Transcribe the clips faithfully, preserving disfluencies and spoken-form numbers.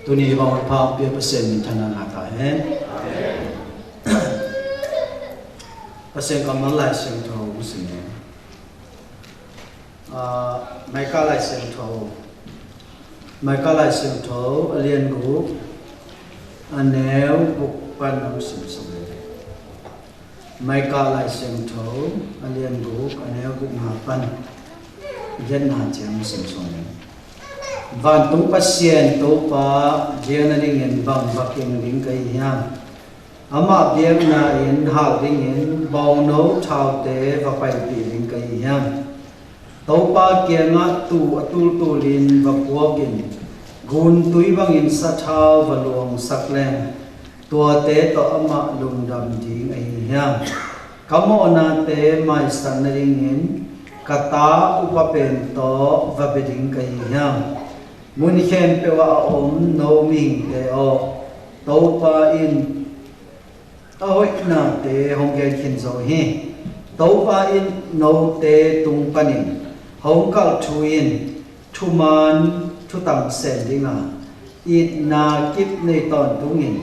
Tuni bang pang pia Pasian min tha nang a ta hen. Pasian kau măng lai siêng thô măng siêng. A, Maika lai siêng thô. Maika lai siêng thô, a lian guk, a neu guk păn măng siêng siêng. Maika lai siêng thô, a lian guk, a neu guk na păn. Jen na chiang măng siêng siêng. Van tung Pasian Tôpa, jia na ding in bang va kiêng ding kei hiam. Ama biek na in hal ding in, bau nô thao te va pai pi ding kei hiam. Tôpa kiang a tu a tul tul in va kuak in, gun tui bang in sa thao va luang sak leng, tua te tôh ama lungdam ding ahi hiam. Ka mŏ na te mai san na ding in, ka ta upa pen tôh va be ding kei hiam. Mun khem pe wa a om nô ming te ôh. Tôpa in a hoih na te hong gen khin zo hi. Tôpa in nô te tung păn in hong kal thu in, thu man thu tăng sen ding a, it na kip nei ton tung in,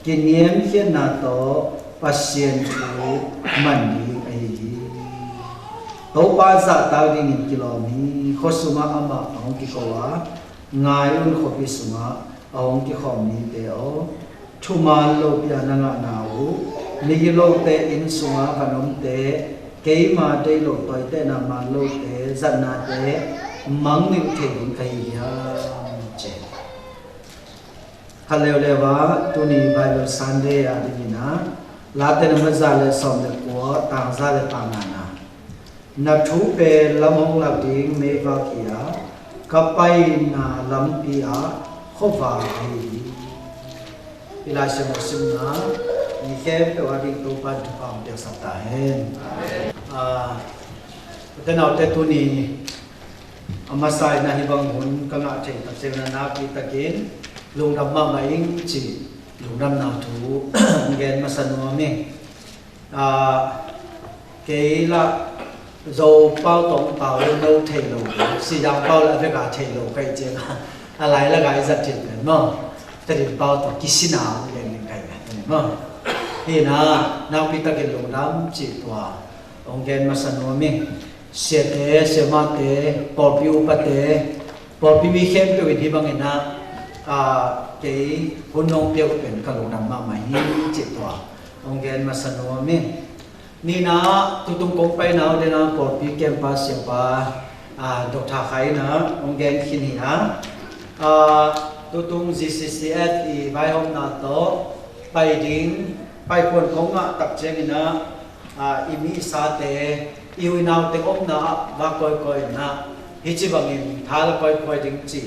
kiniêm khian na tôh Pasian thu man ding ahi hi. Tôpa za tao ding in kilom hi. Khua sung a ama hong kiko a, ngai un khopi sung a a hong kikhom ni te ôh. Thu man lo pia na ngă na u, ni lo te in sung a va nom te, kei ma dei lo toi te na man lo te, zat na te, măng ni thei ding kei hiam. Che. Kha leo leo a, tuni Bible Sunday a ding in a, Late nâm ma za le sôm le kua, tang za le pang na na. Na thu pe lam hong lak ding mei va kia, ka pai na lam pia, khua va hei. Ila sem o sim na, ni khem pe wa ding Tôpa thu pang pia sap ta hen. A, te nau te tuni, a ma sai na hi bang hun ka ngă thei tak sem na na pi tak in, lungdam ma ma ing chi, lungdam na thu, ngen ma sa nua mi. A, kei lah, Zo pau tong pau lơ nô thei lo, si yang pau lơ ve ga thei lo, kei jeng, a lai lơ ga i zat jeng kei, no. Tơ ri pau tong ki si na, leng leng kei, no. Hi na, nau pi ta kei lung dam, chi tua, ong gen ma sa nua mi, sia te, sia ma te, pol pi u pa te, pol pi mi khem pe win hi bang ina, a, kei, hun nong piu pen ka lung dam ma ma hi, chi tua, ong gen ma sa nua mi. Ni na, tutung kông pai nau de na, pol pi kem pa sia pa, a, dok tha khai na, ong gen khin hi na. A, tutung G C C F i vai hom na to, pai ding, pai kuan kông a, tak jeng i na, a, i mi sa te, i ui nau te om na, va koi koi na, hi chi bang in, tha la koi koi ding chi.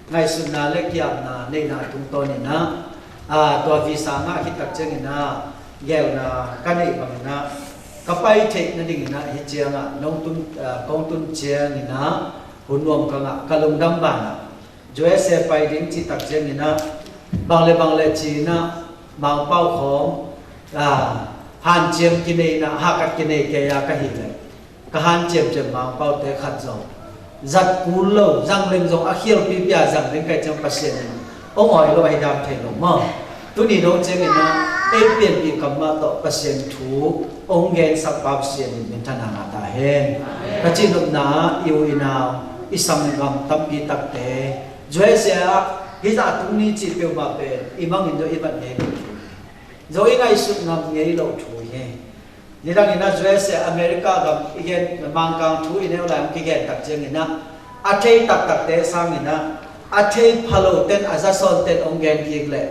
Ngai sun na le kiam na, nei na tung to ni na. A, tua visa ngă khit tak jeng i na, gel na, ka nei bang i na. Ka pai thei na ding i na, hi jeng a, nong tun, a, kông tun jeng i na, hun nuam ka ngă, ka lung dam ba na. U S A pai ding chi tak jeng i na, bang le bang le chi na, mang pau khong, a, han jeng ki nei na, ha kat ki nei ke ya ka hi le. Ka han chem chem mang pau te khăt dŏ. Zăt kul lo, zăng leng dŏ, a khiêl pi pia zăng leng kei chem Pasian. Ong oi lo ai dam thei lo mơh. Tuni dŏ chem ina, ê piên pi kam ma tŏ Pasian thu, ong gen săk Pasian in min tha nang a ta hen. Ka chi nŭp na, iu inau, i sam gam tam pi tak te. Jue se a, hi za tung ni chi piu ma pe, i mang in dŏ i mat ngei lo thu. Dŏ i ngai sut ngam ngei lo thu he. Nidang ina U S A America gam i gen mangkang thu i neu lai ong ki gen tak jeng ina. A thei tak tak te sang ina. A thei phalo ten a za son ten ong gen kik le.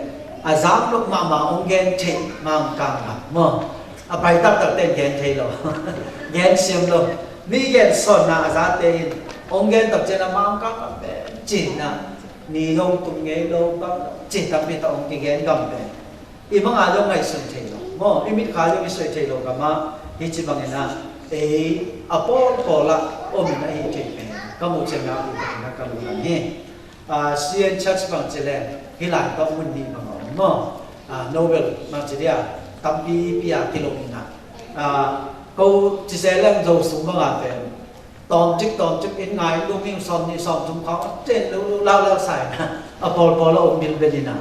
A zang luk mama ong gen thei mangkang gam. Mo. A pai tak tak ten gen thei lo. Gen siam lo. Mi gen son na a za te in. Ong gen tak jeng na mangkang gam pe. Chin na. Ni dong tung ngei lo bang. Chin tak mi ta ong ki gen gam pe. I măng a dong ngai sui thei lo. Mo, i mit kha dong i sui thei lo kama, hi chi bang ina, ei, a pol pol a, om ina hi thei pe. Ka mu chen na, u ka na ka lu na ni. A, sien cha chi bang chi le, hi lai ka mun ni bang o. Mo, a, Nobel, ma chi dia, tam pi pi a ki lo ina. A, ko chi se leng zo sung bang a pe. Tòm chik, tòm chik, in ngai, lu ming sòm ni sòm thum khong, chen lu lu lau lau sai na. A pôl pôl a ôm bil bil ina.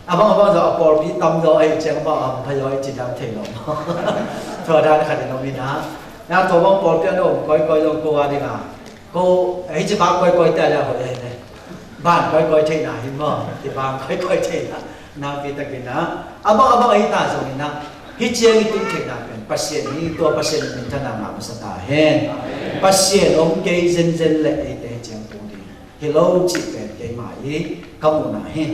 A bang a bang zong a pôl pi tam zong a i cheng bang a pha yo i chi dang thei lo. Thua dan kha di no mi na. Na thua bang pôl pi a no ôm koi koi zong kô a di na. Kô a i chi bang koi koi te a le ho e ne. Bang koi koi thei na hi mo. Ti bang koi koi thei na. Na pi ta ki na. A bang a bang a i ta zong ina. Hi cheng i tung thei na pen. Pasian hi tua Pasian min ta na ma ma sa ta hen. Pasian ôm kei zen zen le i te cheng tung di. Hi lo chi pen kei ma i. Ka mu na hi.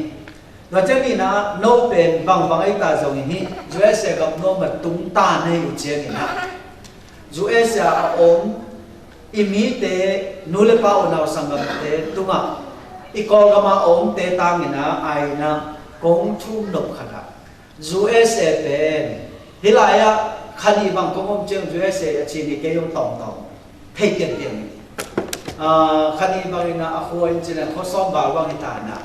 Dua cheng ni na, no pen bang bang ai ta zong hi, U S A gam no ma tung ta ne u cheng ni na. U S A a ôm, i mite, nu le pa u nau sanggamte, tung a, i kol gam a ôm te tang ni na, ai na, kong thum nop khata. U S A pen, hi lai a, khani bang kong ôm cheng U S A a chi ni ke yong tong tong. Thei pian pian. A, khani bang ina a khua in chi leng khua sawm bal bang hi ta na.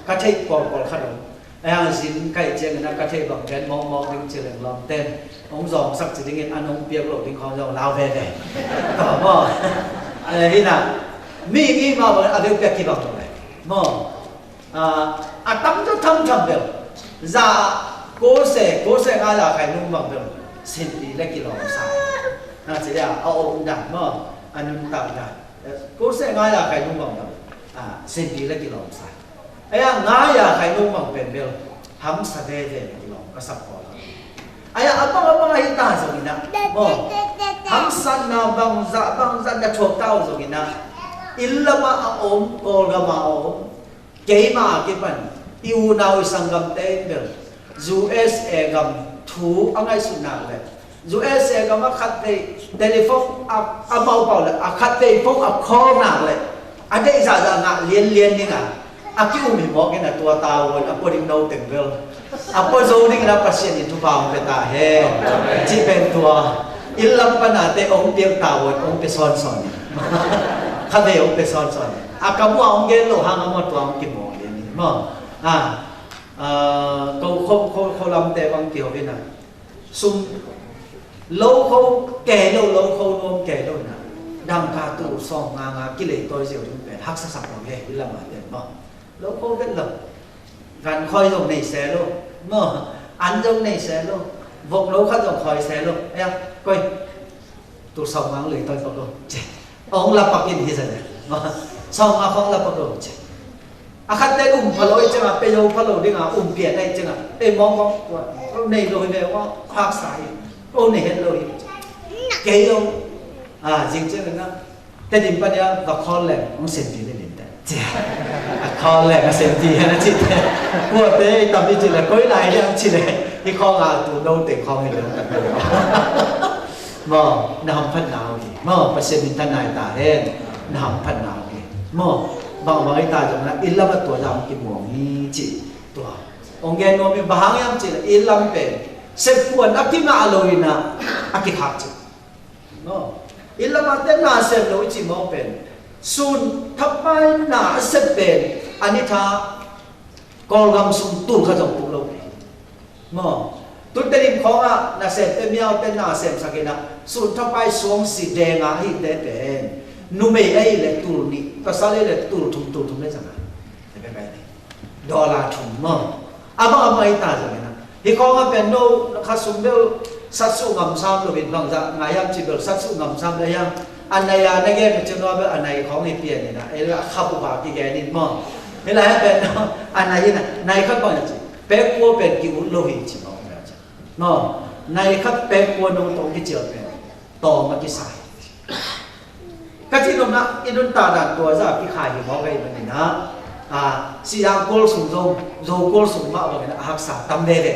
Ka thei pol pol kha dong. A yang zin kai cheng ina ka thei bang ken mong mong ding chi leng lom ten. Ong zong sak chi ding in an ong piak lo ding khong zong lau ve ve. Tò mo. Ê, hi na. Mi ngi ma bang a ve piak ki bang lo ve. Mo. A, a tam to tham tham bel. Za kô se, kô se ngã za khai nung bang bel. Sen pi le ki long sa. Na se ya, a ôm dan mo. A nun tam dan. Kô se ngã ya khai nung bang bang. A, sen pi le ki long sa. A ya ngã ya khai nung bang pen bel. Hăm sa de de ki long ka sap kol. A ya a bang a bang a hi ta zong ina. Mo. Hăm sa na bang za bang za na chok ta zong ina. Illa ma a ôm, kol gam a ôm. Kei ma ki pan, i u nau i sanggamte in bel, U S A gam thu a ngaisu nak le. U S A gam a khat tei, telephone a, a mau pau le, a khat tei phone a call nak le. A dei za za ngă lien lien ni ngă. A ki u mi mok in a tua ta won, a pô ding nau teng bel. A pô zo ding na Pasian in thupha ong pe ta he. Chi pen tua. Ilam pa na te ong piel ta won, ong pe son son. Kha tei ong pe son son. A ka mua ong gen lo hang a mua tua ong ki mong gen ni. Mo. A, a, kô, kô, kô, kô lam te bang ki hô ina. Sum. Lo kô, kê lo, lo kô, nuôm kê lo na. Dang ka tu song nga nga ki lei toi ziau dung pen. Hak sa sa kong he, ila ma ten mo. Lo kô vet lo. Găn khoi dòng nảy xe lô. Mơ, ăn dòng nảy xe lô. Vộc lô khăn dòng khoi xe lô. Ê, kôi. Tụl sông măng lưới tôi vộc lô. Chê. Ông lặp bạc in hi ra nè. Mơ, sông măng không lặp bạc lô. Chê. A khăn tê ùm phá lô chê ngà, pê yô phá lô đi ngà, ùm pia nè chê ngà. Ê, mong mong. Nè lô hi nè, mong, hạc sai. Ô, nè hết lô hi. Kê yô. A, jing chê ngà. Tê dim pa nia, và khol leng, ong sem ti lê dim tê. Chê. A khol leng, a sem ti, na chê tê. Kua tê, tam ti chê lê, koi lai yang chê lê. Hi khol ngà tu, nô tê khol hi lê. Mơ, na hăm phat nau hi. Mơ, pa sem min ta nai ta hen. Na hăm phat nau hi. Mơ, bang bang i ta jong na, ilam a tua jang ki muang hi chê. Tua. Ong gen nô mi bahang yang chê lê, ilam pen. Sem kuan, a ki ngà lô i na, a ki khak chê. Mơ. Ilam a tê na sem lô i chê mong pen. Sun thap pai na sem pen. Ani tha kol gam sung tul kha jong tul lô pen. Mơ. Tun tê lim khong a na sem tê miao tê na sem sa kê na. Sun thap pai suang si de nga hi tê pen. Nu mei ei lê tul ni. Pasal ei lê tul thum tul thum lê sa na. Tê pen pai ni. Dollar thum mơ. A bang a bang i ta jang na. Hi khong a pen nô, khasum bel, sat su ngam sam lô in bang jang, ngă yam chi bel, sat su ngam sam lô yang. Anai a, na gen mi chun nô bel, anai khong hi pian ni na. Ê la khap u ba ki gen in mơ. Ê la he pen nô, anai na, nai khap bang chi. Pek kua pen ki ut lô hi chi mơ. Mơ, nai khap pek kua nô tong ki chil pen. To ma ki sai. Ka chi nôm na, i nun ta dan tua za ki khai hi mâo gai bang na. A, si yang kol sung zong, zo kol sung mă bang na, a hak sa tam de de.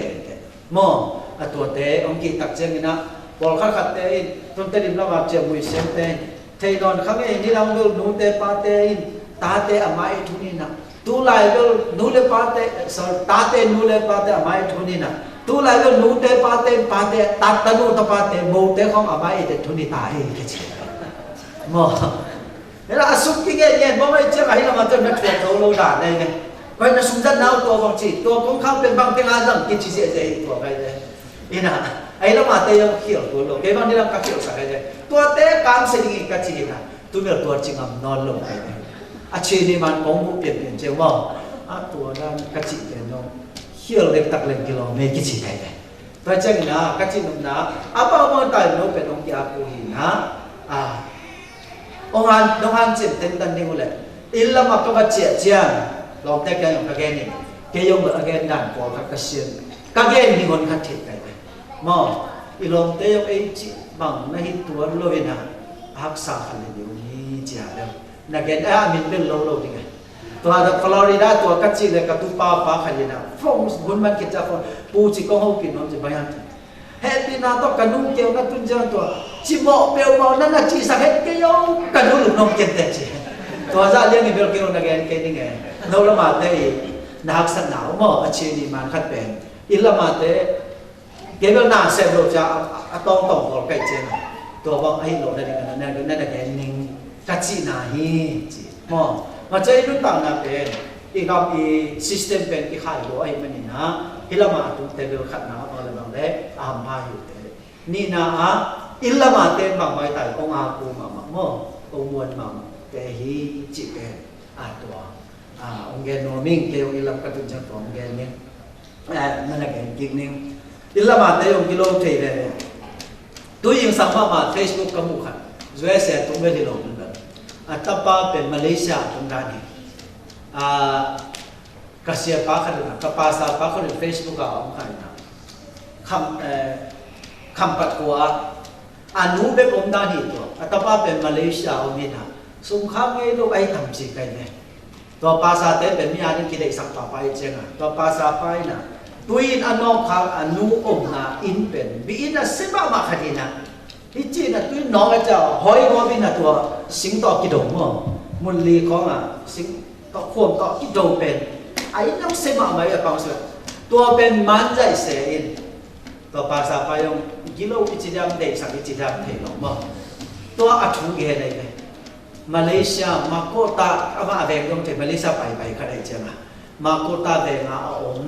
Mâo, a tua te, ong ki tak cheng na, pol khat khat te in, tun te dim la ma cheng mui sem te. Thei non khang e, ni lang dul nu te pa te in, ta te a mai thu ni na. Tulai bel nu le pa te, sorry, ta te nu le pa te a mai thu ni na. Tulai bel nu te pa te, pa te, ta, ta nu ta pa te, mâu te khong a mai te thu ni ta he ke chi. Mơ. He la a suk ki nge nge, mơ mai che ma hi la ma te na thu to lo da ne ne. Koi na sum zat nau to bang chi, to kong khang pen bang te nga zang ki chi ze ze to kai ne. Ina, ai la ma te yong khiel to lo, ke bang ni la ka khiel sa kai ne. To te kam se ni ka chi na. Tu mel tua ching am non lo ai. A chi ni man kong bu pian pian che wa. A tua dan kacik pe no. Hial dek tak leng kilo me kici kai pe. Tua ciang na kacik num na. Apa mau tai no pe nong kia ku hi na. A. Ong han, nong han cin ten tan ni ule. Illa ma ka ba cia cia. Long te ka yong ka gen ni. Ke yong ba agen dan ko ka kasian. Ka gen ni hon ka thik kai pe. Mo. Ilong te yong ei ci bang na hi tua lo na. Haksa ka le ni cia le. Na gen a min bel lo lo ni kai. Tua da Florida tua kacik le katu pa pa kha yena. Phone hun man kit ca phone. Pu ci kong hau pin hong ci bayan. Hét pin na tua kanu kêu na tun jang tua. Ci mô peu mô na na ci sa hét kêu kanu luk nong kit te ci. Tua za liang ni bel kêu na gen kê ni nge. Nô la ma te i. Na hak sa nau mô a ci ni man khat pen. Illa ma te. Kê bel na sem lo ca a tong tong kol kai cen. Tua bang ahi lo na ding na na na na kê ning kacik na hi ci. Mo ma cai lu tang na pen. I gam i system pen i khai lo ahi mani na. Hi la ma tu te bel khat na bang le bang le. Am ba yu te. Ni na a. I la ma te bang bai tai kong a ku ma ma mo. Kong muan ma ma. Te hi ci pen. A tua. A ong gen no ming kê ong i lam katun cang tua ong gen ming. Ơ, mana gen kik ning. Illa ma te yong kilo thei le. Tu ying sang ma ma Facebook ka mu khan. Zue se tung be di lo mun ba. A tapa pe Malaysia tung da ni. A, ka sia pa khan na, ka pa sa pa khan Facebook a ong khan na. Kham, ơ, kham pat kua. A nu be kom da ni tua. A tapa pe Malaysia ong ni na. Sung kham ngai lo ai tam ci kai ne. Tua pasa te pe mi a ning ki dei sak pa pa i ceng a. Tua pasa pa i na. Tui in a nok kha a nu om na in pen. Bi in a sima ma kha di na. Hi ci na tui nok a ca hoi ngo bi na tua sing to ki dong mo. Mun li kong a sing to khuam to ki dong pen. A in a sima ma i a pang sima. Tua pen man zai se in. Tua pasa pa yong gilo i ci dam dei sak i ci dam thei lo mo. Tua a thu ge dei pen. Malaysia, Mahkota, ama a veng dong te Malaysia pai pai ka dai ciang a. Mahkota veng a om,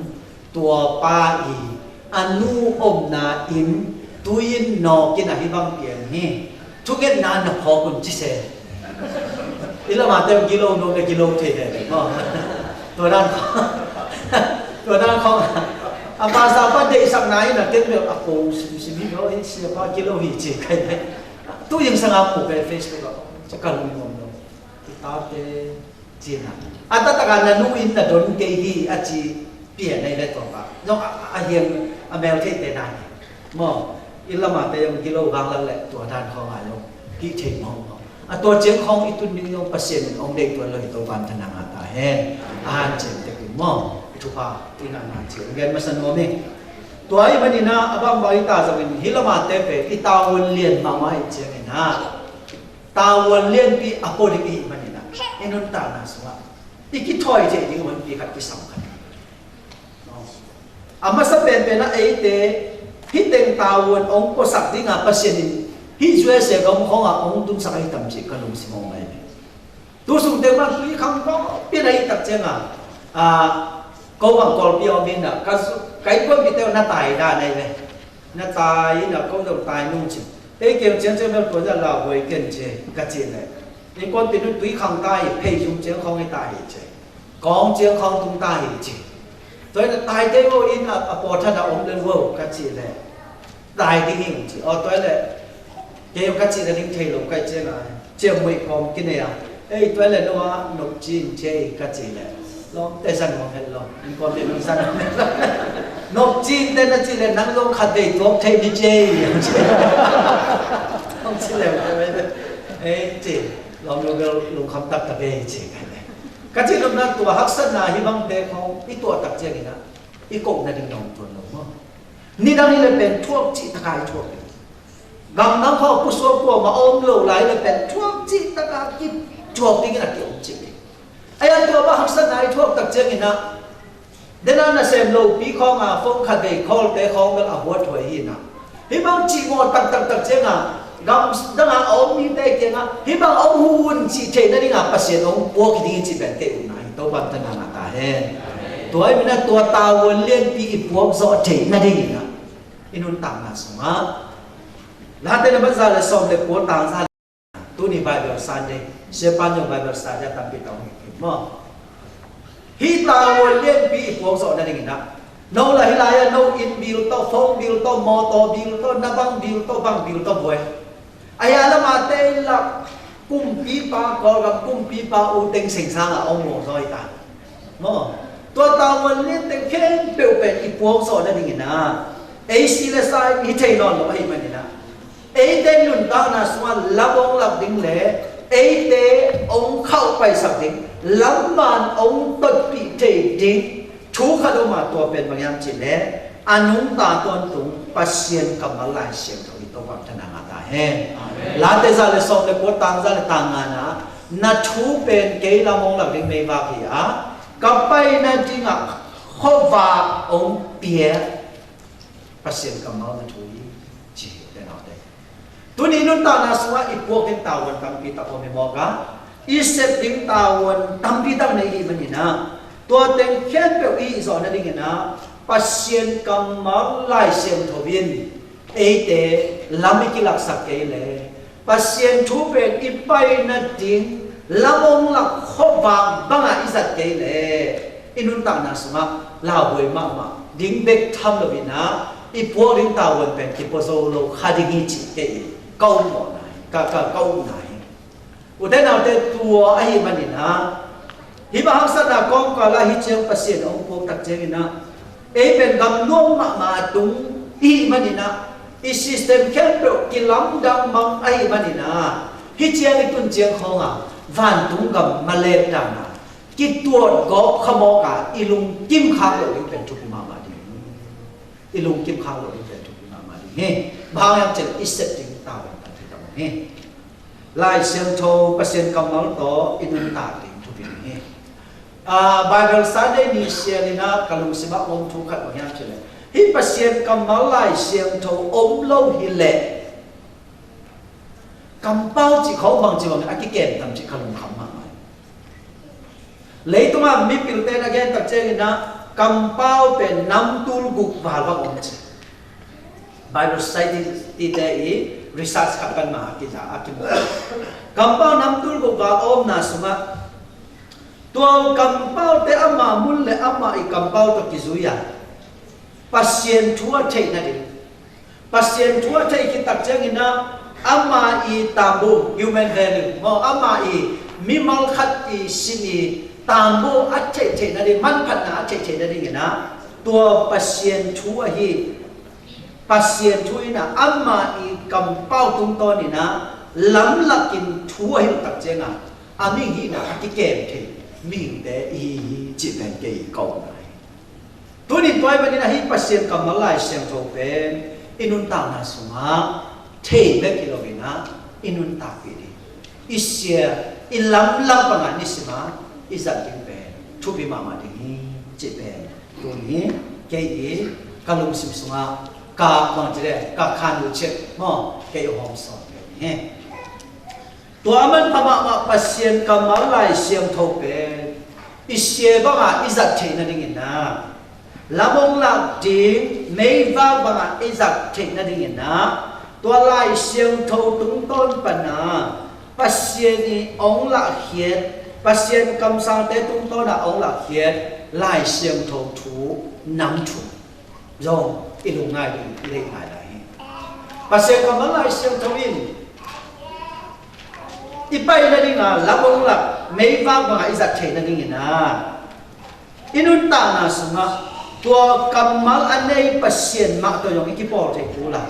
tua pa i, a nu om na in, tui in nok in a hi bang piang hi. Thu nget na na phok un ci se. I la ma tem kilo no ne kilo te de. Tua dan, tua dan khong. A pa sa pa de sak na in a tem a ko sim sim hi no in sia pa kilo hi ci kai de. Tu ying sang a pu pe Facebook a. Ca ka lung ngom no. Kita te ci na. A ta ta ka na nu in na don ke hi a ci pia na i le to ka. No a hiang a mel ke te na ni. Mo i la ma te yong kilo gang la le tua dan khong a yong. Ki te mo mo. A tua ciang khong i tun ning yong pa sien ong de tua lo i to ban ta na nga ta hen. A han ciang te ki mo. I tu pa i na na ciang. Gen ma san mo mi. Tua i ma ni na a bang ba i ta za win hi la ma te pe i ta won lien ma ma i ciang i na. Tawon lienpi a pô di pi manina. Inun tana sua. Iki thoi je di won pi kat ki sam kat. A masa pen pen a eite. Hi teng tawon ong pô sak di nga pasien in. Hi jue se gom khong a ong tum sak a hi tam je ka lung si mong mai. Tu sung teng ma tui khang ko pi na hi tak je nga. A ko bang kol pi ong pi na. Ka su kai kuan pi teo na tai da nai ve. Na tai na ko dong tai nung ci. Ê kiêng ciêng ciêng mel pua ya la wei kiên ce, ka ci lĕ. Ê kon pin nun tui khang tai, phê yung ciêng khong ê tai ce. Kong ciêng khong tung tai ce. Toi na tai tê wo in a, a pua tha na ôm lĕ wo, ka ci lĕ. Tai ding hing ci. Ơ, toi lĕ. Kê ka ci lĕ ding thê lo, ka ci lĕ. Ciêng mui kong ki nê a. Ê, tuai lĕ nô a, nôk cin ce, ka ci lĕ. Lŏm tê săn mông hên lŏm, ê kon tê mông săn. Nôk cin tê na ci lĕ, năng lŏm khăt tê tuôk thê bi ce. Lŏm ci lĕ, ê, ci. Lŏm lŏm lŏm khăm tăk tăk ê, ci. Ka ci lŏm na tua hăk săn na, hi băng tê khong, i tua tăk ce na. I kông na ding nong tuan lŏm mô. Ni dang hi lĕ pên thuak ci tăk ai thuak. Gam nang khua pŭ sua pua ma ôm lô lai lĕ pên thuak ci tăk a ki thuak ting na ki ôm ci. Ai a tua ba hak sa nai thuak tăk ciang ina. Dena na sem lô pi khong a phone kha dei call te khong bel a huat huai hi na. Hi bang ci mo tăk tăk tăk ciang a. Gam dang a ôm mi te ciang a. Hi bang ôm hu un ci te na ding a pasien ôm puak ding ci pên te un na. Hi to bang ta na na ta he. Tua i mi na tua ta won lien pi i puak zo te na ding na. I nun tang na sung a. La te na bang za lĕ som lĕ puak tang za. Tuni Bible Sunday, Sepan yong Bible Sunday, tampi tong hik hik mo. Hih tawuôn lienpi i puak sŏ na ding inah, no lah hih lai a no in bil to, phone bil to, motor bil to, na bang bil to, bang bil to buai. Ahi a lah ma tê lah kumpipa, kol gam kumpipa u teng seng sang a ong mong soi ta. Mo. Tua tawuôn lien teng khempeuh pen i puak sŏ na ding inah, ei si leh sai mi thei non lo ahi ma ding inah. Eite nuntak na sua lamong lak ding leh, eite ong khau pai sak ding, lam man ong tot pi thei ding, thu kha do ma tua pen bang yam ci leh, anung ta tuan tung, Pasian kammal Lai Siangtho i to bang tana nga ta hen. Late za leh song leh kuat tang za leh tang nga na, na thu pen kei lamong lak ding mei vak hi a, kapai na ding a, kho vak ong pia, Pasian kammal na thu i, ci, te nau te. Tuni nuntak na sua i puak ding tawuôn tampi tak ome mok a, i sep ding tawuôn tampi tak nei i ma ding inah. Tua teng khempeuh i zô na ding inah, Pasian kammal Lai Siangtho in, eite lam i kilak sak kei leh, Pasian thu pen i pai na ding, lamong lak kho vak bang a i zat kei leh, i nuntak na sua, lau boi mama ding bek tham lo inah, i puak ding tawuôn pen ki po zo lo kha ding hi ci kei, kau mo na hi, ka, ka, kau na hi. U te nau te tua ahi ma ding inah. Hih ma hak sat na kong ka lah hih ciang Pasian ong puak tak ciang inah, ei pen gam luang mama tung i ma ding inah, i system khempeuh ki lam dang mang ahi ma ding inah. Hih ciang i tun ciang khong a, vantung gam ma lep dang a, ki tuat gop kha mok a, i lung kim khak lo ding pen thupi mama ding. I lung kim khak lo ding pen thupi mama ding hi. Bang yam ci leh i sep ding tawuôn tampi tak hi. Lai Siangtho Pasian kammal to i nuntak ding thupi ding hi. A, Bible Sunday ni sia ni na ka lungsim a ong thu khat bang yam ci leh, hih Pasian kammal Lai Siangtho ong lo hi leh, kampao ci khong bang ci bang a ki ken tam ci ka lung kham mama. Leitung a mipil ten a gen tak ciang inah, kampao pen năm tul guk val bang ong ci. Bible Society ti te i research kha pan ma ki za a ki mo. Kampao năm tul guk val ong na sung a. Tua kampao te ama mun leh ama i kampao to ki zui a, Pasian thu a thei na ding. Pasian thu a thei ki tak ciang inah, ama i tambu, human value, mo ama i mimal khat i sin i tambu a thei thei na ding, manphatna a thei thei na ding inah, tua Pasian thu a hi. Pasian thu inah, ama i kampao tungtawn inah, lamlak in thu a hin tak ciang a, a mihing hinah a ki kem thei mihingte i hi ci pen kei kau nai. Tuni tua i pen inah hih Pasian kammal Lai Siangtho pen i nuntakna sung a thei bek hi lo inah, i nuntak pi ding, i sia, i lamlak bang a ni sim a i zat ding pen thupi mama ding hi ci pen tuni kei i ka lungsim sung a ka bang ci leh ka khan lu chet mo kei i hom son kei hi. Tua man pama ma Pasian kammal Lai Siangtho pen i sia bang a i zat thei na ding inah, lamong lak ding mei vak bang a i zat thei na ding inah, tua Lai Siangtho tungtawn pan a Pasian i ong lah hiet, Pasian kamsangte tungtawn a ong lah hiet Lai Siangtho thu năm thu zong i lung ngai ding i lei ngai lai hi. Pasian kammal Lai Siangtho in i pai na ding a, lamong lak mei vak bang a i zat thei na ding inah, i nuntakna sung a tua kammal a nei Pasian mah to yong i ki pol thei ku la.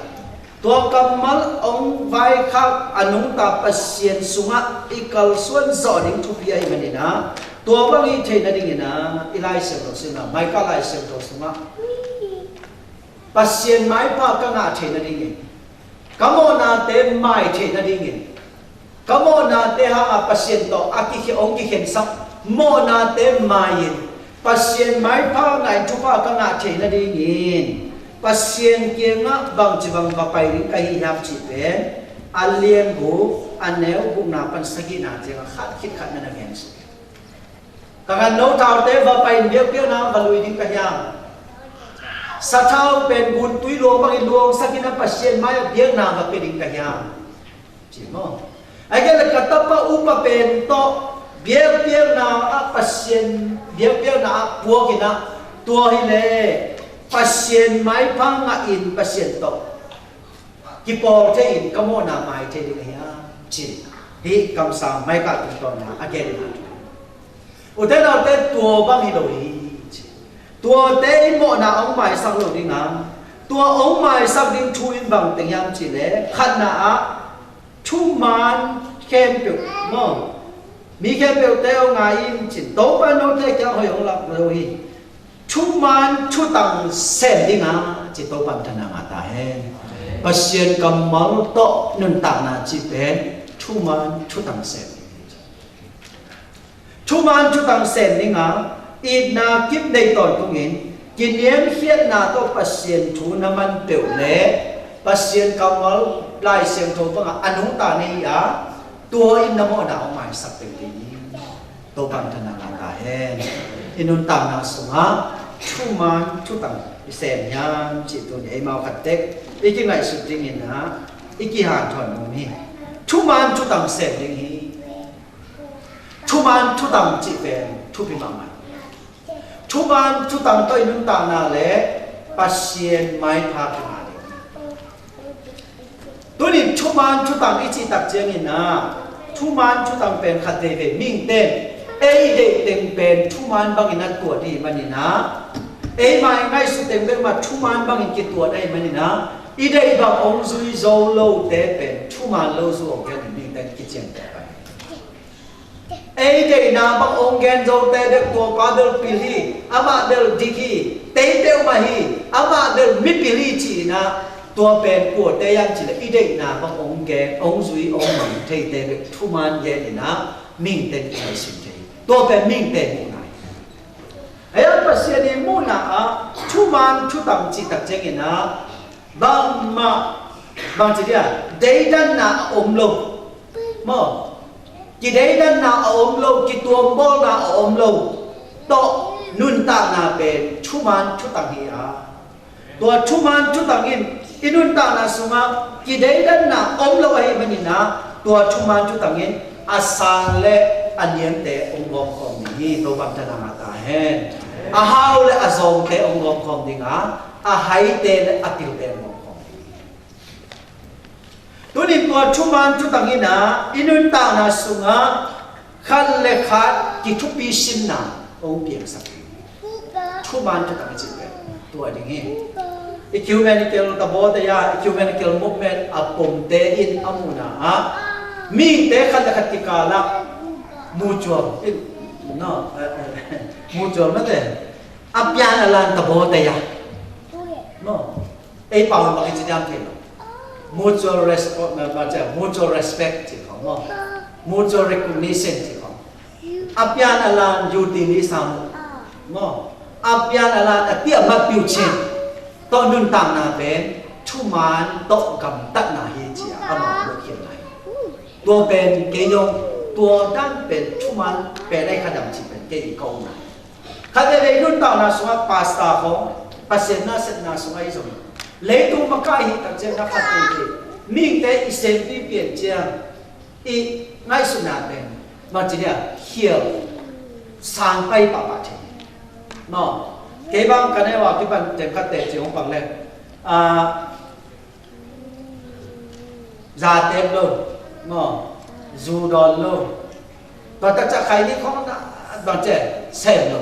Tua kammal ong vaikhak a nungta Pasian sung a i kalsuan zong ding thupi a i man inah, tua bang i thei na ding inah, i Lai Siangtho sung a, Micah Lai Siangtho sung a, Pasian maipha ka ngah thei na ding in, ka mawhnate mai thei na ding in, ka mawhnate hang a Pasian to a ki khe ong ki khen sak mawhnate mai in, Pasian maipha ngah in thupha ka ngah thei na ding in, Pasian kiang a bang ci bang va pai ding ka hi hiam ci pen, a lian guk, a neu gukna pan sagihna ciang a khat khit khat na na gen suk. Ka ngăn nô thaute va pai in biek biek na va lui ding ka hiam. Sa thau pen gun tui luong bang in luong sak in a Pasian mai a biek na va pia ding ka hiam. Ci mô. Ai ke le ka tapa upa pen to Biek biek na a Pasian, biek biek na a puak in a, tua hi lĕ Pasian mai pha ngă in Pasian tôk kipawl te in kamo na mai te ding a hi a, ci. Hi kam sam mai ka tung tong na a gen na. Ute na ute tua bang hi lo hi, ci. Tua te i mo na ong mai sak lo ding a. Tua ong mai sak ding thu in bang teng yam ci lĕ, khat na a, thuman khempeuh, mơ̆. Mi khempeuh te ong a in cin, Tôban nô te kiăng hơi ong lăk lo hi. Thuman thutang sem ding a, ci Tôban tha na ngă ta hen. Pasian kamal tôk nun tang na ci pen, thuman thutang sem. Thuman thutang sem ding a, it na kip nei ton tung in, kiniêm hiat na tôk Pasian thu na man peuh lĕ, Pasian kamal lai siêng thô păng a, a nung ta nei a, tua in na mo na ong mai sak peuh ding. Tôban tha na ngă ta hen. I nun tang na sung a, thuman thutang i sem yam, ci tu ni ei mau khat tek, i ki ngăi sut ding in a, i ki han thon mung hi. Thuman thutang sem ding hi. Thuman thutang ci pen, thupi mah mai. Thuman thutang tôk i nun tang na lĕ, Pasian mai pha phi ma ding. Tu ni thuman thutang i ci tak ciang in a, thuman thutang pen khat dei ve ming ten, ei dei teng pen thuman bang in a tua dei man in a, ei mai ngăi sut teng pen ma thuman bang in ki tua dei man in a, i dei bang ong zui zo lo te pen, thuman lo zu ong gen ming ten ki ciang te pen. Ei dei na bang ong gen zo te dek tua pa bel pil hi, ama bel dik hi, tei bel ma hi, ama bel mi pil hi ci na, tua pen kua te yam ci lĕ, i dei na bang ong gen, ong zui, ong măng thei te dek thuman gen na, ming ten ki sin thei. Tua pen ming ten mu na. Ê, Pasian i mu na a, thuman thutang ci tak ciang in a, bang ma, bang ci dia, dei dan na a ôm lo. Mơ̆. Ki dei dan na a ôm lo, ki tuôm bol na a ôm lo. Tôk nun tang na pen, thuman thutang hi a. Tua thuman thutang in, i nun tang na sung a, ki dei dan na ôm lo a hi man in a, tua thuman thutang in, a sang leh a niam te ong gom khom ding hi, Tôban tha na ngă ta hen. A hau leh a zong te ong gom khom ding a, a hai te leh a pil te ong gom khom ding hi. Tu ni tua thuman thutang in a, i nun tang na sung a, khat leh khat ki thupi sin na, ong piang sak. Thuman thutang ci pen, tua ding hi. Ecumenical ta bô te ya, ecumenical movement a pom te in a mu na a. Mi te khat leh khat ki kah lah, mutual, no, eh, eh, mutual ma te. A pian a lan ta bô te ya. No. Ei pau ma ki ci diam te no. Mutual respect, ma, ma, mutual respect ci khong, no. Mutual recognition ci khong. A pian a lan yu ti ni sam. Mơ̆. A pian a lan a tiam ma piu chin. Tôk nun tang na pen, thuman tôk gam tat na hi ci a, a ma lo kian na hi. Tua pen, kei yong, tua dan pen, thuman pen, ai khadam ci pen, kei i kau na. Khadam lei nun tang na sung a pastor khong, Pasian na set na sung a i zong. Lei tung ma kai hi tak chen na khadam kei. Ming te i sem pi pian chiang. I ngăi sut na pen, ma ci nia, hiêl, sang pai papa te. No, kei bang kane wa ki ban tem kate ci hong bang le. A, za tem lo, no, zu don lo. Tua ta ca khai ni khong na, bang ce, sem lo.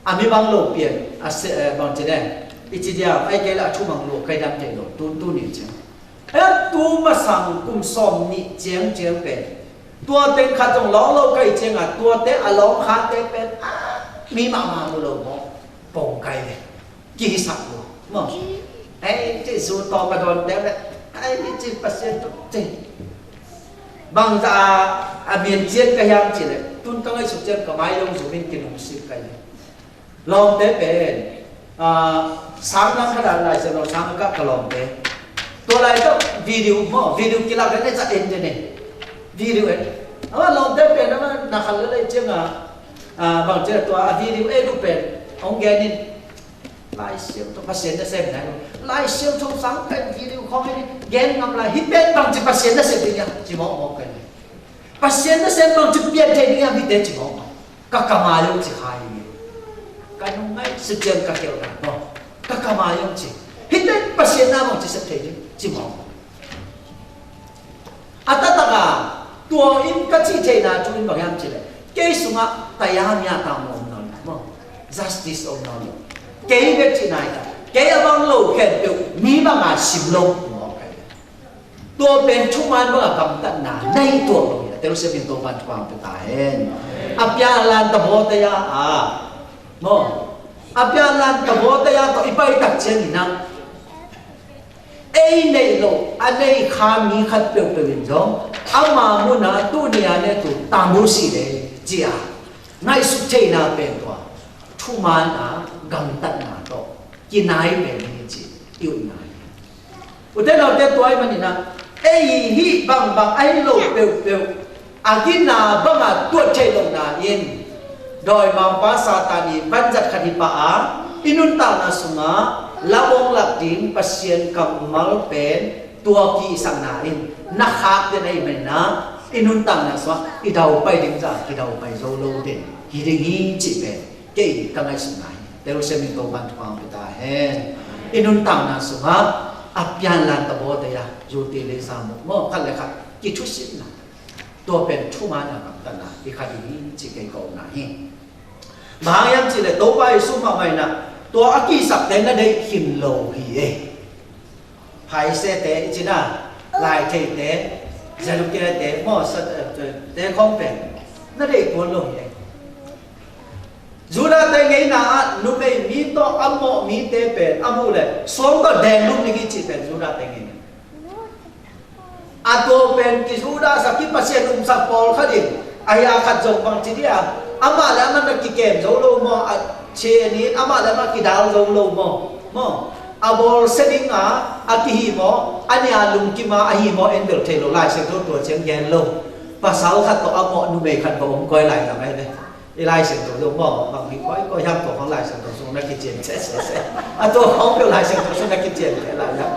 A mi bang lo pian, a se, bang ce ne. I ci dia, ai kei la chu bang lo, kai dam te lo, tun tun ni ce. Ê, tu ma sang kum som ni chiang chiang pen. Tua teng khat dong long lo kai chiang a, tua te a long kha te pen. A, mi ma ma mu lo mo. Pong kai le. Ki sak lo. Mo. Ê, ci su to ma don te le. Ê, ci Pasian to. Ci. Bang za a mien chiang ka yang ci le. Tun tang ai su chiang ka mai long su min ki nung sim kai le. Lawmte pen, a, sang nang kha dan lai se lawm sang ka ka lawmte. Tua lai tôk video mo, video ki lak ne ca en de ne. Video en. Ama lawmte pen ama na kha le lai chiang a, a, bang chiang tua a video en u pen. Ong gen in. Lai siam tôk Pasian na sem na. Lai siam tôk sang pen video khong en. Gen ngam lai hi pen bang chiang Pasian na sem de ya. Ci mo mo pen. Pasian nasem bang ci pian thei ni a mi te ci mong. Ka kama yong ci khai ni. Ka nung ngai sitian ka kel na mong. Ka kama yong ci. Hiten Pasian na mong ci sep thei ni ci mong. A ta ta ka tua in ka ci thei na cu in bang yam ci le. Kei sung a ta yam ya ta mong nau mong. Justice ong nau. Kei bek ci nai ta. Kei a bang lo khen piu mi bang a sim lo mong kai. Tua pen thuman bang a gamtatna nai tua bang ya. Tê lu se min to ban thuang pe ta hen. A pian lan ta bo ta ya a. Mong. A pian lan ta bo ta ya to i pai tak chen na. Ei nei lo, a nei kha mi khat peu peu in zong. Ama mun a tu ni a ne tu ta mu si le. Ci a. Ngai su thei na pen tua. Thuman a gamtatna to. Ki nai pen ni ci. Iu nai. Ute nau te tuai maninah, ei hih bangbang ahi lo peuhpeuh. A gina bang a tuat thei lo na in. Doi mangpa Satan i ban zat kha di pa a, i nuntakna sung a, la bong lak ding Pasian kammal pen, tua ki sang na in. Na khak den ahi maninah, i nuntakna sung a, i dau pai ding za, ki dau pai zo lo den. Hi ding hi ci pen. Kei ka ngai sung nai. Tê lu se min to ban thuang pe ta hen. I nuntakna sung a, a pian lan ta bo ta ya. Zu ti le sa mo. Mo khat le khat. Ki thu sip na. Tua pen thuman a kam ta na. I kha di ni ci kei ko na hi. Bang yam ci le to bai sum ma mai na. Tua a ki sak te na dei khin lo hi e. Pharisai te, i ci na, Lai thei te, Saduki te, mo sa, te khong pen. Na dei kuan lo hi e. Yuđa te ngei na a, numei mi to a moh mi te pen, a mu le, suang to deng lum ni ki ci pen, Yuđa te ngei na. A to pen ki Yuđa sa ki Pasian um sa pol kha din, a ya khat zong bang ci dia, ama le ama na ki kem zo lo mo, a che ni, ama le ama ki dal zo lo mo, mo. A bol se ding a, a ki hi mo, a ni a lum ki ma, a hi mo, en bel thei lo, lai se to tua chiang gen lo. Pasal khat to a moh numei khat ba um koi lai na mai le. I Lai Siangtho dong mâ, bang hih koi, koi hiam kơ hong Lai Siangtho sung na ki chien, chè, chè, chè. A tô hong kơ Lai Siangtho sung na ki chien, chè, lai hiam.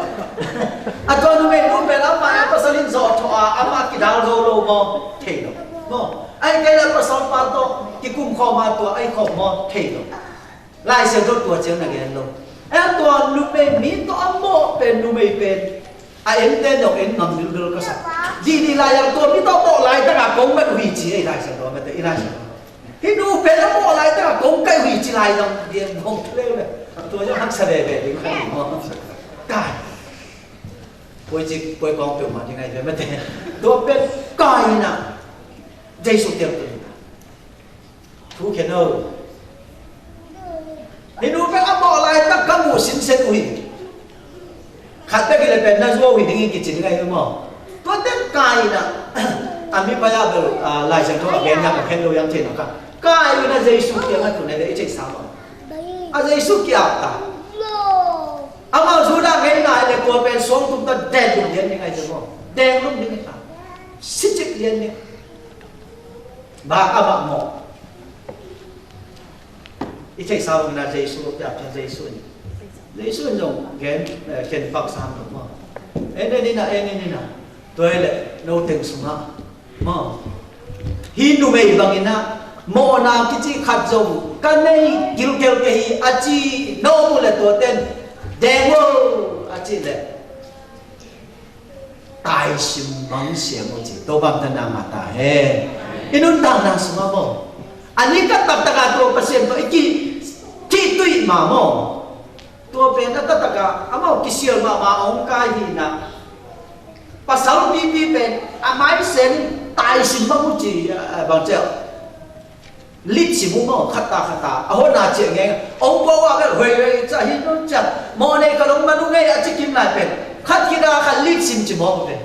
A tô nu mê nu mê la ma, a tô sa lin zo tho a, a ma ki dal zo lo mâ, thei lo. Mâ, ai kơ la pa sa pa tô, ki kum kho ma tô, ai kho mâ, thei lo. Lai Siangtho tô chien na gen lo. A tô nu mê mi tô a mâ, pên nu mê pên. A en ten yong en ngam dil dil kơ sa. Di di lai yang tô mi tô mâ lai ta ka kong mâ hui chi, ai Lai Siangtho mâ te, i Lai Siangtho. Hih nu pên a mâ lai ta kong kai hui chi lai dong dien hong tlêu le. Tua yong hăng sa bê bê ding kai mâ. Kai. Poi chi, poi kong pêu mâ ding ai bê mâ te. Tua pên kai na. Yêsu tiang tu. Thu khen ơ. Hih nu pên a mâ lai ta ka mu sin sen ui. Khăt tơ ki lĕ pên na zuau hih ding ki chin ngai mâ. Tua ten kai na. A mi pa ya bel, a, Lai Siangtho a ben ya ka khen lu yang chin ka. Kai na Yêsu kiang a tu ne de i chei sa mâ. A Yêsu kiang ta. Ama Yuđa ngai na lĕ tua pên suang tum ta den lum dien ni ngai mâ. Den lum dien ni ta. Sijip dien ni. Ba ama mâ. I chei sa wang na Yêsu, ya cha Yêsu ni. Yêsu ni dong gen, eh, gen pak sam dong mâ. Ê ni ni na, ê ni ni na. Tua lĕ, nô teng sung ha. Mâ. Hih nu mê bang i na. Mâ na ki chi khăt dong. Ka nei gil gel ke hi a chi nô mu lĕ tua ten. Deng wo a chi lĕ. Tai sim măng siam ôh ci, tô bam ta na ma ta he. I nun tang na sum a mâ. Ani ka tap ta ka tô Pasian tô i ki, ki tui ma mâ. Tô pên na ta ta ka, a mâ ki sial ma ma ong ka hi na. Pasal pi pi pên, a mai sen, tai sim măng ôh ci, a, a, bang cel. Lit sim mâ, khăt ta khăt ta. A hô na chê ngeng. Ong pô wa bel huê huê cha hin nô cha. Mâ nê ka long ma nô ngei a chi kim lai pên. Khăt ki da khăt lit sim chi mâ pên.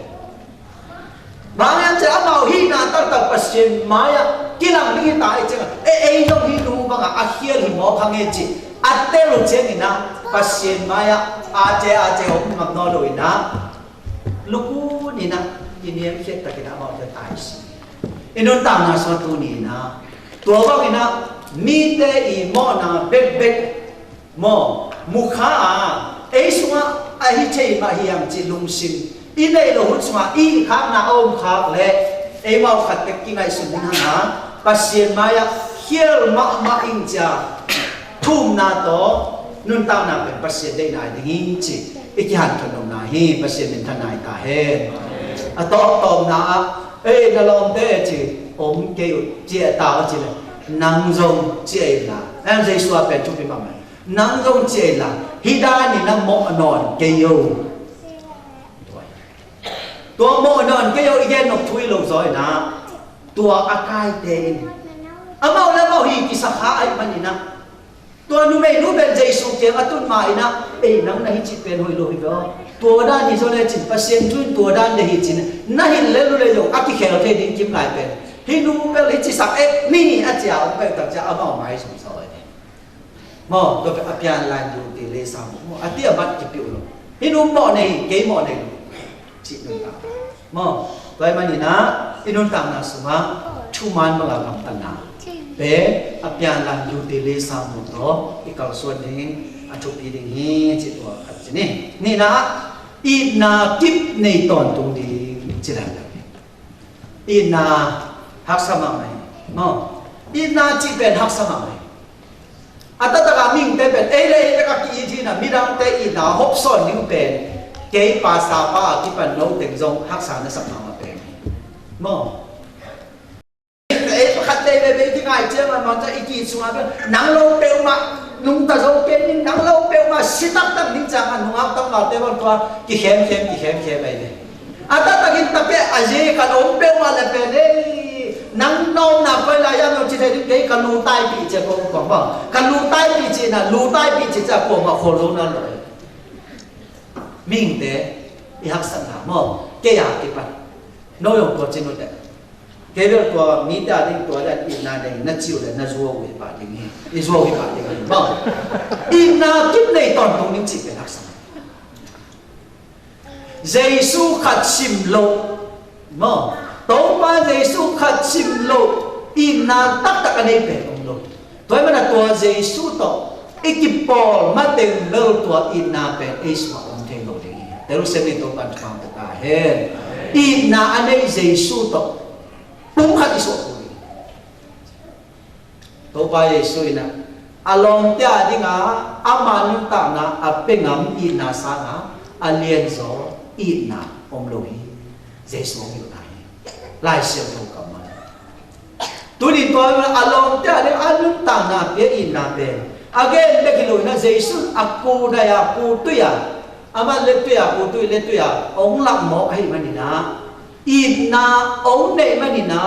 Bang yang cha a mâ hi na ta ta Pasian mai a. Ki lang ni ta i chê. Ê, ê, yong hi lu bang a, a hiel hi mâ khang e chi. A te lu chê ni na. Pasian mai a. A chê, a chê ong ngam nô lu i na. Lu ku ni na, i niam khiet ta ki na mâ te tai si. I nun tang na so tu ni na. Tua bang i na, mi te i mâ na bek bek. Mâ, mu kha a, ei sung a, a hi chei ma hi yang chi lung sin. I nei lo hun sung a, i khak na ôm khak le. Ei mâu khat tek ki ngaisun ning hăng a, Pasian mai ah hiel mah mah ing cia. Thum na to, nun tang na pen Pasian dei nai ding ing ci. I ki han thon nong na hi, Pasian min tha nai ta hen. A to tom na a, ei na lom te ci, om kei u cia ta ci le. Nang zong cia i la. Nang Jesu a pen chu pi mah mah. Nang zong cia i la. Hi da ni na mo non kei u. Tua mâu non kei yô i gen nộp thui lô zoi na. Tua a kai ten. A mâu la mâu hi ki sa kha ai mani na. Tua nu mei nu ben Jesu kiang a tun ma i na. Ei nang na hi ci pen hoi lô hi bơ. Tua dan hi zô le cin Pasian tun tua dan de hi cin. Na hi le lu le yô a ki khel te ding kim lai pen. Hi nu bel hi ci sa e ni ni a cia ong bel tak cia a mâu mai sum zoi. Mô, tua pê a pian lan yu ti lê sa mô. Mô, a ti a mat ki piu lo. Hi nu mô nei, kei mô nei. Ci nun ta. Mô, tua i mani na, i nun ta na suma, chu man ma la kam ta na. Pê, a pian lan yu ti lê sa mô to, i kal suan ding, a chu pi ding hi, ci tua kat ci ni. Ni na, i na kip nei ton tung ding, ci lan. Itna haksa mame. Mô. Itna ci pen haksa mame. Atata ka ming te pen, ei le ei le ka ki iji na, midang te itna hop son niu pen. Kei pa sa pa ki pan no teng zong haksa na sak mame pen. Mô. Ei pa khat te be be ki ngai chen ma ma ta iki sung a pen. Nang lo peu ma, nung ta zong pen ning, nang lo peu ma, si tak tak ning chang a nung hak tak ma te pen tua, ki khem khem, ki khem khem ai le. Atata gin ta pe a ye ka lom pe ma le pe le. Nang nau na pe la ya no ci te ding kei ka lu tai pi ce ko ko ma. Ka lu tai pi ci na, lu tai pi ci ca ko ma ko lu na lo. Ming te, i hak san na mo, ke ya ki pa. No yong ko ci no te. Ke le tua mi ta ding tua da i na ding na ciu le na zuo wi pa ding ni. I zuo wi pa ding ni. Mo. I na kit le ton tung ning ci pe hak san. Jesu khat sim lo. Mô. Tôba Jesu khat sim lo. Itna taktak anei pe ong lo. Tua mana tua Jesu to. I ki pol ma teng lo tua itna pe Jesu ong teng lo ding. Te lu sem ni to pan pan ta hen. Itna anei Jesu to. Pung khat i so. Tôba Yesu ina, a lom tia dinga, a ma nun ta na, a pe ngam ina sa na, a lien zo ina om lo hi. Yesu om lo na hi. Lai siam lo ka ma. Tu ni tua a lom tia dinga, a nun ta na, pe ina pe. Again, pe ki lo ina, Yesu a ku na ya, ku tu ya. A ma le tu ya, ku tu le tu ya. Ong lak mo, ai ma ni na. Ina, ong ne ma ni na.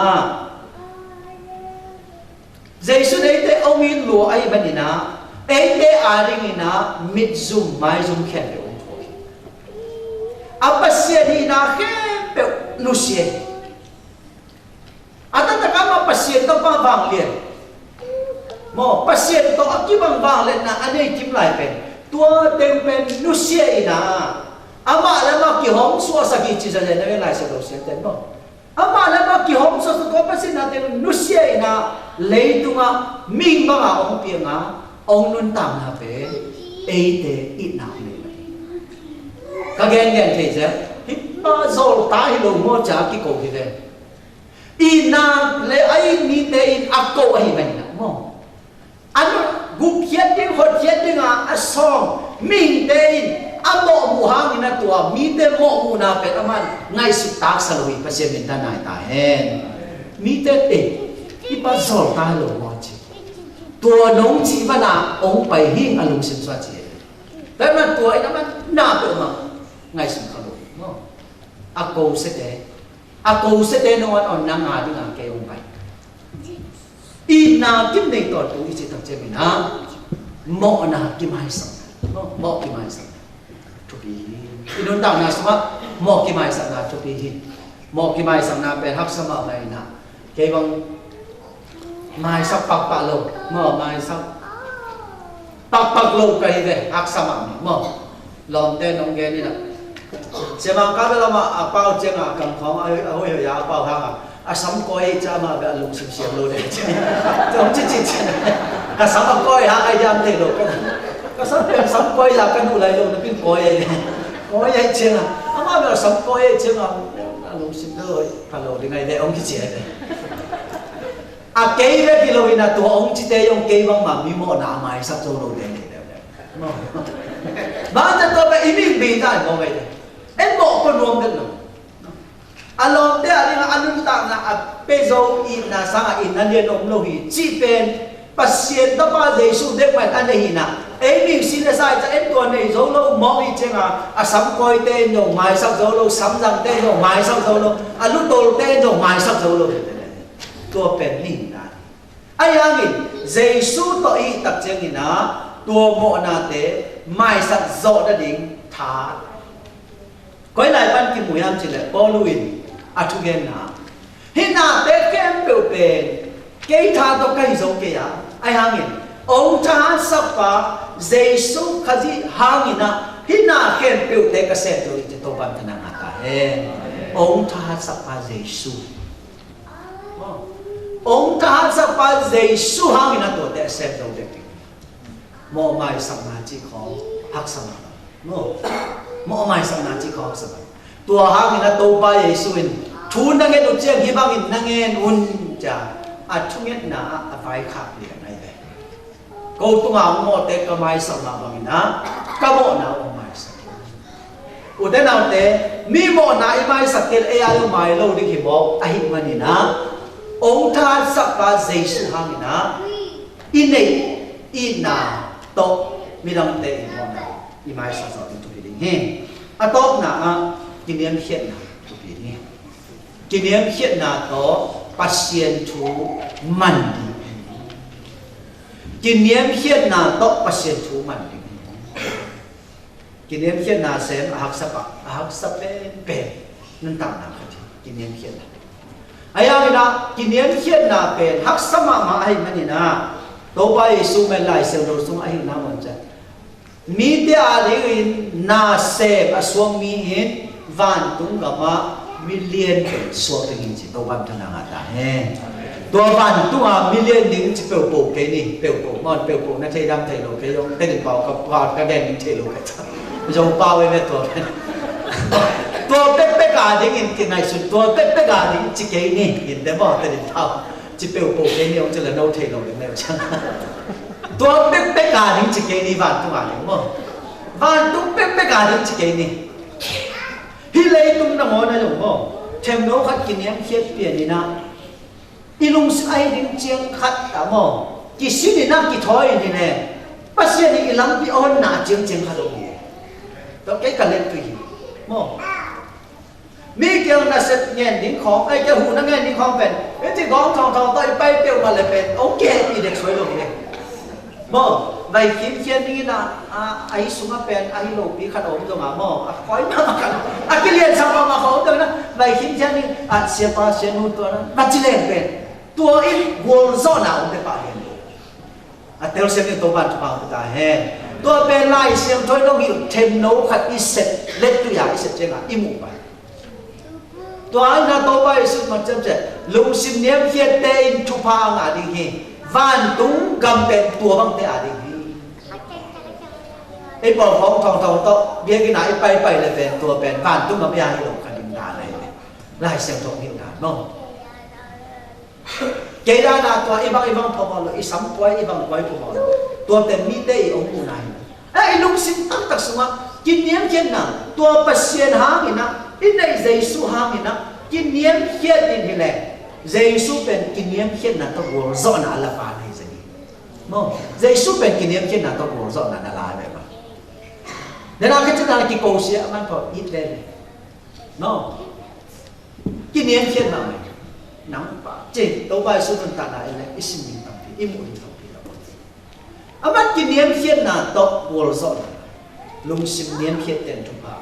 Jesu nê eite ong in lua ai ma ni na, eite a ring ina mit zum mai zum khen pe ung thoi. A Pasian ina khen pe nusia. Atata ka ma Pasian to pa vang lien. Mo Pasian to a ki vang vang lien na anei kim lai pen. Tua teng pen nusia ina. Ama le ma ki hong sua sa ki ci sa le na lai sa do sia ten mo. Ama le ma ki hong so so ko pa sin na te nusia ina leitung a ming bang a ong piang a ong nun tam na pe eite itna ong nei. Ka gen gen te je hi pa zol ta hi lo mo cha ki ko hi le. Itna le ai ni te in a ko ai ben na mo. Anu, guk hiat ding, hot hiat ding a, a song, ming te in, a moh mu hang in a tua, mi te moh mu na pet a man, ngai sik tak sa lui, Pasian min ta nai ta hen. Mi te te, i pa zol ta lo mo ci. Tua nong ci ma na, ong pai hing a lung sim sua ci. Ta na tua in a man, na pe ma, ngai sim ka lui mo. A ko se te, a ko se te no an on na nga ding a ke ong pai. Itna kim nei ton tung i ci tak ce mi na. Moh na kim hai sang. Moh kim hai sang. Thupi. I nun tang na suma. Moh kim hai sang na thupi hi. Moh kim hai sang na pe hak sama mai na. Kei bang mai sak pak pak lo. Moh mai sak. Pak pak lo kai ve hak sama mai. Moh. Lom te nong gen ni na. Sia ma ka be la ma a pau cia nga kam khong a hui a hui ya a pau hang a. A sam koi cia ma be a lung sim siam lo de cia. Tong ci ci cia. Ka sam a koi hang a yam te lo ka. Ka sam pe sam koi la ka nu lai lo na pin koi ai. Koi ai cia nga. A ma be a sam koi ai cia nga. A lung sim na Ơ, palo ding ai le ong ki cie le. A kei le ki lo ina tua ong ci te yong kei bang ma mi mo na mai sap zo lo de le le. Ba ta to ba i mi bi ta mo le. En mo ko nuam de lo. A lo te a ding a nun ta na a pe zo i na sa i na le no lo hi ci pen. Pasian ta pa Yêsu dek mai ta ne hi na. Ê mi si ne sai ta en tua ne zo lo mo i chen a a sam koi te no mai sap zo lo sam zang te no mai sap zo lo a lu tol te no mai sap zo lo. Tua pen ni na. Ai ang in Yêsu to i tak chen i na tua mo na te mai sap zo da ding ta. Koi lai pan ki mu yam ci le Pôlu in a thu gen na. Hi na te kem peu pen. Kei ta to kai zo kei a. Ai hangin. Ong ta hat sapa Yêsu Khazih hangin a. Hi na kem peu te ka sem zo i te to ban ka na nga ta he. Ong ta hat sapa Yêsu. Ong ta hat sapa Yêsu hangin a to te sem zo te. Mô mai sap na ci khong hak sap na. Mô. Mô mai sap na ci khong hak sap na. Tua hang in a Tôpa Yêsu in. Thu nang en un ciang hi bang in nang en un ca. A thu nget na a vai khak lia nai ve. Kô tung a mô te ka mai sap na bang in a. Ka mô na mô mai sap. Ute nau te, mi mô na i mai sap kel e a lu mai lu dik hi mô, a hik man in a. Ong ta sap pa Yêsu hang in a. I nei, i na, to, mi dang te i mô na. I mai sap sap tu pi ding hi. A to na a, kiniêm hiet na, tu pi ding hi. Kiniêm hiet na to, Pasian thu man ding. Kiniêm hiet na to, Pasian thu man ding. Kiniêm hiet na sem a hak sap a, a hak sap pen pen. Nun tang na khat kiniêm hiet na. Ai a mi na kiniêm hiet na pen hak sap ma ma ai man ni na. Tôpa Yêsu men lai sem ro sung ai na mon ca. Mi te a ding in na sem a suang mi in van tung gama mi lien pen suang pen in ci. Tôpa ta na nga ta he. Tua van tung a mi lien ding ci peu pô kei ni, peu pô, mon peu pô, na thei dam thei lo kei yong, te ding pao ka pao ka den ding thei lo kei. Yong pao e me tua. Tua pek pek a ding in ki nai sun, tua pek pek a ding ci kei ni, in te mo, te ding pao. Ci peu pô kei ni, ong ci la no thei lo ding ne chang. Tua pek pek a ding ci kei ni, van tung a ding mo. Van tung pek pek a ding ci kei ni. Hi lei tung na mo na yong mo. Them no khat kiniêm hiet pian ni na. I lung si ai ding cieng khat ta mo. Ki si ni na ki thoi ni ne. Pasian ni i lam pi on na cieng cieng khat ong ni. To kei ka lek pi. Mo. Mi kiang na set ngen ding khong, ai kiang hu na ngen ding khong pen. Ê ti gong thong thong to i pai piu ma le pen. Ong kei pi dek soi lo ni ne. Mô, vay khim khian ni na, a, a hi sung a pen, a hi lo pi khan ôm dong a mô, a koi ma ma khan, a ki lian sang ma ma khan ôm dong na, vay khim khian ni, a, sia pa, sia nu tua na, ma ci leng pen. Tua in guol zo na ôm te pa lian. A tel sem ni to ban tu pa ta hen. Tua pen lai sem thoi dong hi, them no khat i set, let tu ya i set chen a, i mu pa. Tua na Tôpa Yêsu mă chăm chê, lung sim niêm khiết te in thupha ngă ding hi, vantung gam pen tua bang te a ding hi. Ê pô hong thong thong tŏ, biê kơ na ê pai pai lĕ pen tua pen vantung gam ê a hi lung kha ding da lĕ. Lai sem thong hiu da, no. Kei da na tua i bang i bang pho mô lo, i sam kuai i bang kuai pho mô lo. Tua pen mi te i ong u na hi. Ê, i lungsim tak tak sung a, kiniêm khiết na, tua Pasian hang i na, i nây Yêsu hang i na, kiniêm khiết in hi lĕ. Yêsu pen kiniêm khiết na tŏ guôl dŏ na la pa nây Yêsu. Mô, Yêsu pen kiniêm khiết na tŏ guôl dŏ na na la bê ma. Nê na kê chư na kiko sia man pô it lê lê. No. Kiniêm khiết na mê. Nang pa, chê, tô bai su năn ta na i lê, i sim ning tâm pi, i mu ning tâm pi la. Amat kiniêm khiết na tŏ guôl dŏ na. Lungsim niêm khiết ten thupha.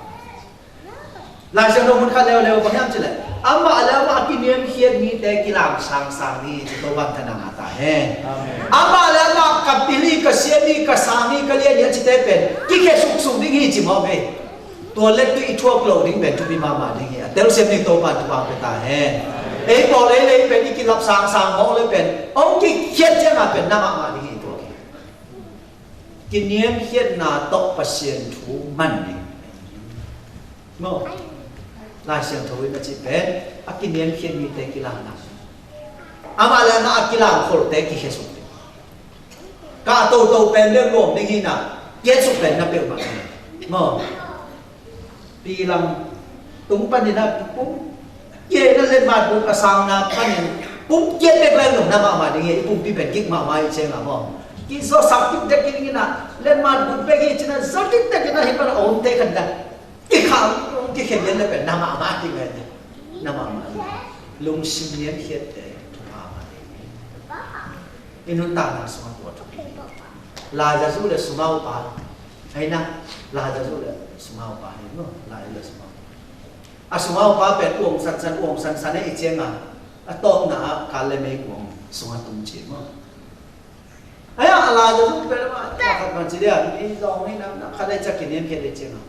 Lai siang dong mun kha leo leo bang yam chi lĕ. Ama leo ama kiniêm khiết ni te ki lam sang sang ni chi tô bang tha nang a ta he. Amen. Ama leo ama ka pili ka sia ni ka sang ni ka lia ni chi te pen. Ki khe suk suk ni ngi chi mo be. Tua lĕ tu i thuak lo ding pen tu pi ma ma ding hi. A tel sem ni tô bang tu bang pe ta he. Ê pô lê lê pen i ki lap sang sang mo lê pen. Ong ki khiết chiang a pen na ma ma ding hi tua ki. Kiniêm khiết na tŏ Pasian thu man ding. Mô. Lai Siangthou wi na ci pen, a kiniêm khiet mite kilâng na. Ama leng a kilâng khol te kikhia suk. Ka tô tô pen leng lŏm ning hi na, kiet suk pen na pek ma. Mô. Pi lăng, tung pan ni na pum. Ye na leng ma pum ka sang na pan ni. Pum kiet pek leng lŏm na ma ma ning ye, pum pi pen kik ma ma i cheng a mô. Ki so sak kik dek ning na, leng ma pum pek hi chena, so kik dek na hi pan ôn te kan na. Ki khang, ki khen yen le pen, nama ma ti ngai ni. Nama ma. Lung sim yen khiet te, nama ma. Inun ta na suma tua tu. La ja zu le suma u pa. Hai na, la ja zu le suma u pa, hai no, la ja le suma u pa. A suma u pa pen uong san san, uong san san, i cheng a. A tôm na, a ka le me uong, suma tum chi mo. Ai, a la dô dô pê ma, ta khat ma chi dia, i dong ni na, na, khat ai chak kiniêm khiet le cheng a.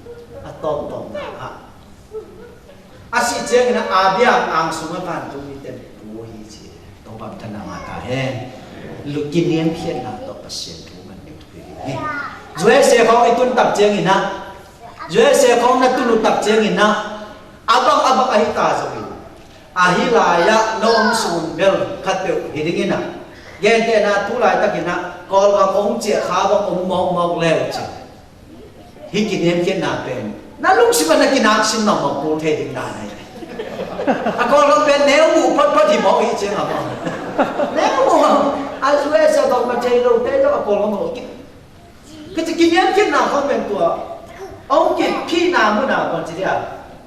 A tôm tôm na, a. A si cheng na, a bia ang sung a kan tu ni ten, tu hi chi. Tôm bam ta na ma ta he. Lu kiniêm khiet na tôm pa sien tu man ni tu hi ni. Zuai se khong i tun tap cheng i na. Zuai se khong na tun lu tap cheng i na. Abang abang a hi ta zo i. A hi lai a, na ôm sung bel, khat pêu hi ding i na. Gentehna tu lai tak i na, kol gam ôm chia, kha gam ôm mok mok leo chia. Hi kiniêm khiet na pen. Na lung sim na kinak sim na mok kul the ding na nai. A kol gam pen nêu mu, phot phot hi mok hi chia na mok. Nêu mu, a zuai sa dong ma chia lo, te lo a kol gam ôm. Kơ chi kiniêm khiet na khong pen tua. Ong kit phi na mu na kon chi dia.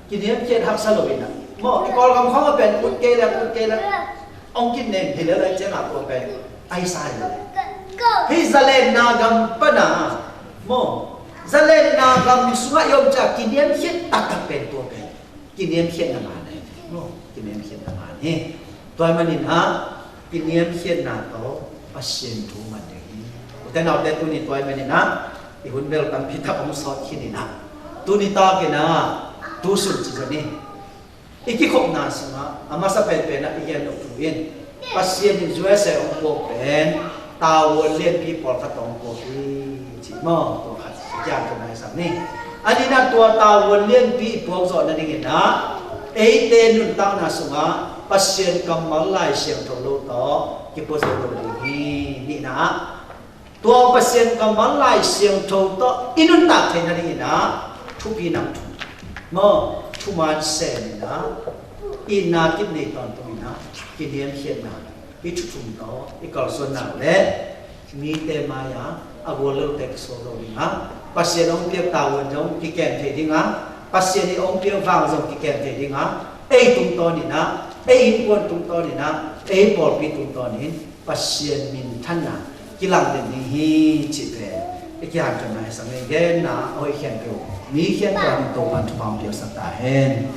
Kiniêm khiet hak sa lo ina. Mo, i kol gam khong pen ut ke le, ut ke le. Ong kit nem hi le le cheng a tua pen. Ai sa hi le. Hi zalen na gam pa na. Mo. Zalen na gam sung a yom cha kiniêm khiet tak tak pen tua pen. Kiniêm khiet na ma ne. Kiniêm khiet na ma ne. Tuai ma ni na, kiniêm khiet na to, pa sien tu ma ne. Ute na ute tu ni tuai ma ni na, i hun bel tam pi ta ong sot khi ni na. Tu ni ta ki na, tu sun chi ni. I ki khop na sung a, a ma sa pen pen na, i gen lo tu in. Pa sien ni zuai se ong po pen, ta wo lien pi pol ka tong po pi. Chi mo, tua khat, kiang tu nai sam ni. Ani na tua ta won lien pi puak zo na ding i na. Ei te nun tang na sung a, pa sien kam mal lai siang thâu lo to, ki po zo lo ding hi, ni na. Tua pa sien kam mal lai siang thâu to, i nun tak thei na ding i na. Thu pi nang thu. Mo, thu man se ni na. I na kit ni ton tu i na. Kiniêm khiet na. Hi thu thum to, i kal suan na le. Mi te ma ya, a gua lơ te ki so lo ding a. Pa sien ong piak ta won jong ki ken te ding a. Pa sien i ong piak vang jong ki ken te ding a. Ei tung to ni na, ei hin kuan tung to ni na, ei pol pi tung to ni. Pa sien min than na, ki lang den ni hi chi pe. I ki han than na, i sang ni gen na, oi khen pe. Mi khen pe ni to pan tu pam piak sa ta hen.